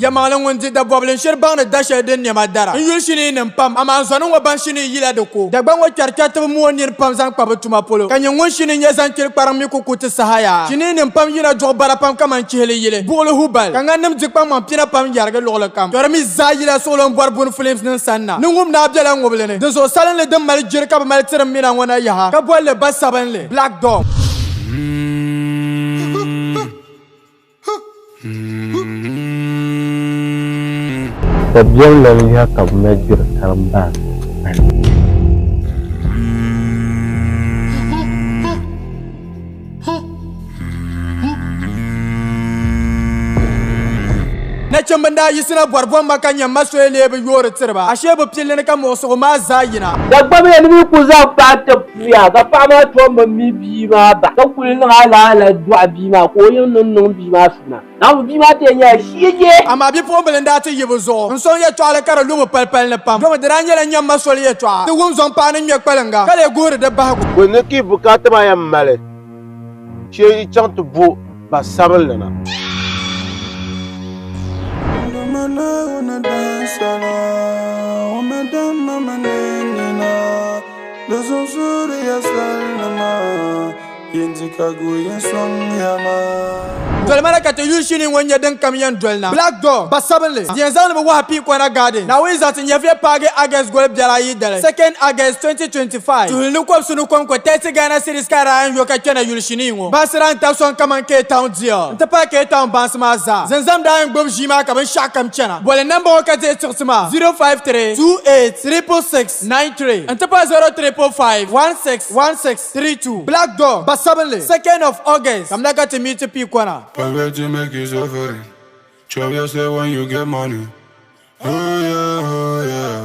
Yɛlimaŋli ŋun di dabɔbili n-shiri baŋdi da shɛli din nɛma dara. N yuli shinii nim pam, amaa n zɔni ŋɔ ban shinii yila di ko. Dagbaŋ ŋɔ kpɛri kpɛritiba mooi nini pam zaŋ kpa bɛ tuma polo, ka nyɛ ŋun shinii nyɛ zaŋ kpili kpariŋ mi ku ku ti saha yaa. Shinii nim pam yina duɣu bara pam kaman chihili yili, buɣili hubal, ka ŋan nim di kpaŋmaŋ pina pam yɛrigi luɣili kam. Kpɛri mi zaa yila suɣulo m-bɔri buni flames nim sani na. Ni ŋum naa bela ŋubili ni. Dinzuɣu salinli din mali jiri ka bɛ mali tirim mina ŋɔ na yaha, ka boli li ba sabinli, black dog. Dabiɛm lan yiha ka bɛ mali gbiri karimbaan bani. Nachimba n-daa yiɣisina bɔri bomma ka nyɛ ma soya lee bi yoori tiri ba, ashee bɛ pilli ni ka muɣisigu maa zaa yina. Dagbamya ni mi ku zaŋ paɣa ti puya ka paɣa maa tom bi mi bia maa ba ka kuli niŋ alaala dɔɣi bia maa ka o yiŋ niŋ niŋ bia maa suna. Naawuni bia maa ti yɛn nyɛla shiiye. Amaa bipuɣimbila n-daa ti yi bɛ zuɣu n-sɔŋ yɛtɔɣili ka di lu bɛ palipali ni pam, domi di daa nyɛla nyamma soli yɛtɔɣa. Ti wum zɔmpaɣa ni ŋme kpaliŋga ka lee guhiri di bahigu. Bɔ ni ka yi bukaata maa yɛn mali shee yi chaŋ ti bo ba sabinli na? Doli mana ka ti yuli shini ŋɔ nyɛ din kam yɛn doli na. Black Door, ba sabinli, di yɛn zaŋ ni bi wahi pii Kona Garden. Naawuni zaŋ ti nyɛvili paagi August goli biɛri ayi dali, 2nd August 2025, tuhili ni kobisi ni kɔŋko 30 Ghana cedis ka daa yɛn yo ka kpɛna yuli shinii ŋɔ. Baansi daa n-tabi sɔŋ kaman K-Town DL n-ti pahi K-Town baansi maa zaa. Zinzam daa yɛn gbubi ʒii maa ka binshɛɣu kam chana. Boli namba ŋɔ ka deei tiɣisi maa, 053 28 666 93 n-ti pahi 0345 16 16 32. Black Door, ba sabinli, 2nd of August, kamina ka ti meet pii kona. Poverty make you suffering. Chop yourself when you get money. Oh yeah, oh yeah.